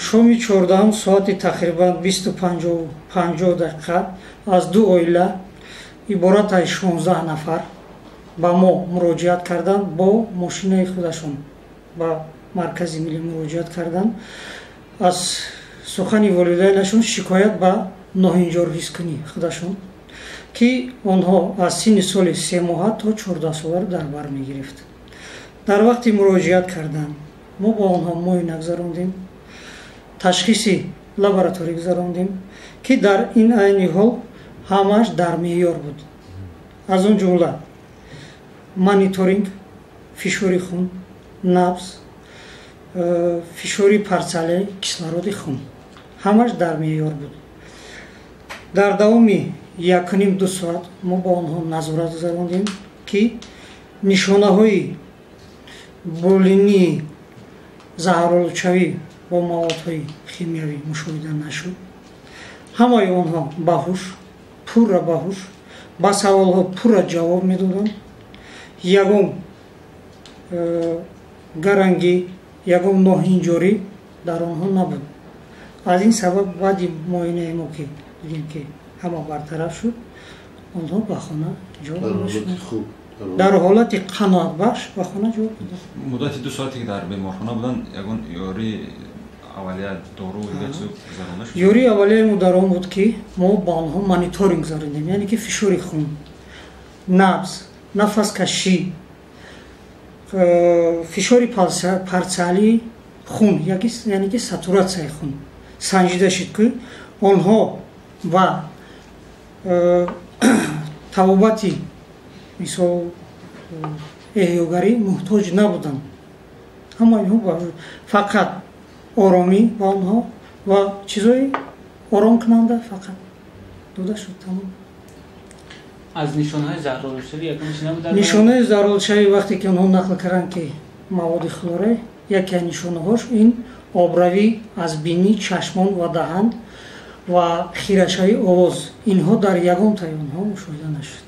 Шоми 14 соати тақрибан 20:50 аз ду оила иборат аз 16 нафар ба мо муроҷиат карданд, бо мошинаи худашон ба маркази миллӣ муроҷиат карданд. Аз сухани волидайнашон шикоят ба ноҳинҷорҳискунӣ худашон, ки онҳо аз синни соли 3 моҳа то 14 соларо дар бар мегирифт. Дар вақти муроҷиат кардан мо бо онҳо муоина гузарондем, ташхиси лабораторӣ гузарондем, ки дар ин айни ҳол ҳамааш дар меъёр буд, аз он ҷумла мониторинг фишори хун, набз, фишори парсиалии кислороди хун, ҳамаш дар меъёр буд. Дар давоми 1,5-2 соат мо ба онҳо назорат гузарондем, ки нишонаҳои болинии заҳролудшавӣ бо маводҳои химиявӣ мушоҳида нашуд. Ҳамаи онҳо баҳуш, пурра баҳуш, ба саволҳо пурра ҷавоб медоданд. Ягон гарангӣ, ягон ноҳинҷорӣ дар онҳо набуд. Аз ин сабаб баъди муоинаи мо, ки дидем, ки ҳама бартараф шуд, онҳо ба хона ҷо дар ҳолати қаноатбахш ба хона ҷо. Муддати 2 соате ки дар беморхона буданд, ягон ёрии аввалия, дору, дигар чизо гузаронда шуд? Ёрии аввалияи мо дар он буд, ки мо ба онҳо мониторинг гузаронидем, яъне ки фишори хун, набз, нафаскашӣ, фишори парсиалии хун, яъне ки сатуратсияи хун санҷида шуд, ки онҳо ба табобати, мисол, эҳёгарӣ муҳтоҷ набуданд. Ҳама инҳо фақат оромӣ ба онҳо ва чизҳои оромкунанда фақат дода шуд, тамом. Аз нишонаҳои заҳролудшавӣ ягон чи набуд? Нишонаи заҳролудшавӣ, вақте ки онҳо нақл карданд, ки маводи хлоре, яке аз нишонаҳош ин обравӣ аз бинӣ, чашмон ва даҳан ва хирашавии овоз. Инҳо дар ягон таи онҳо мушоҳида нашуд.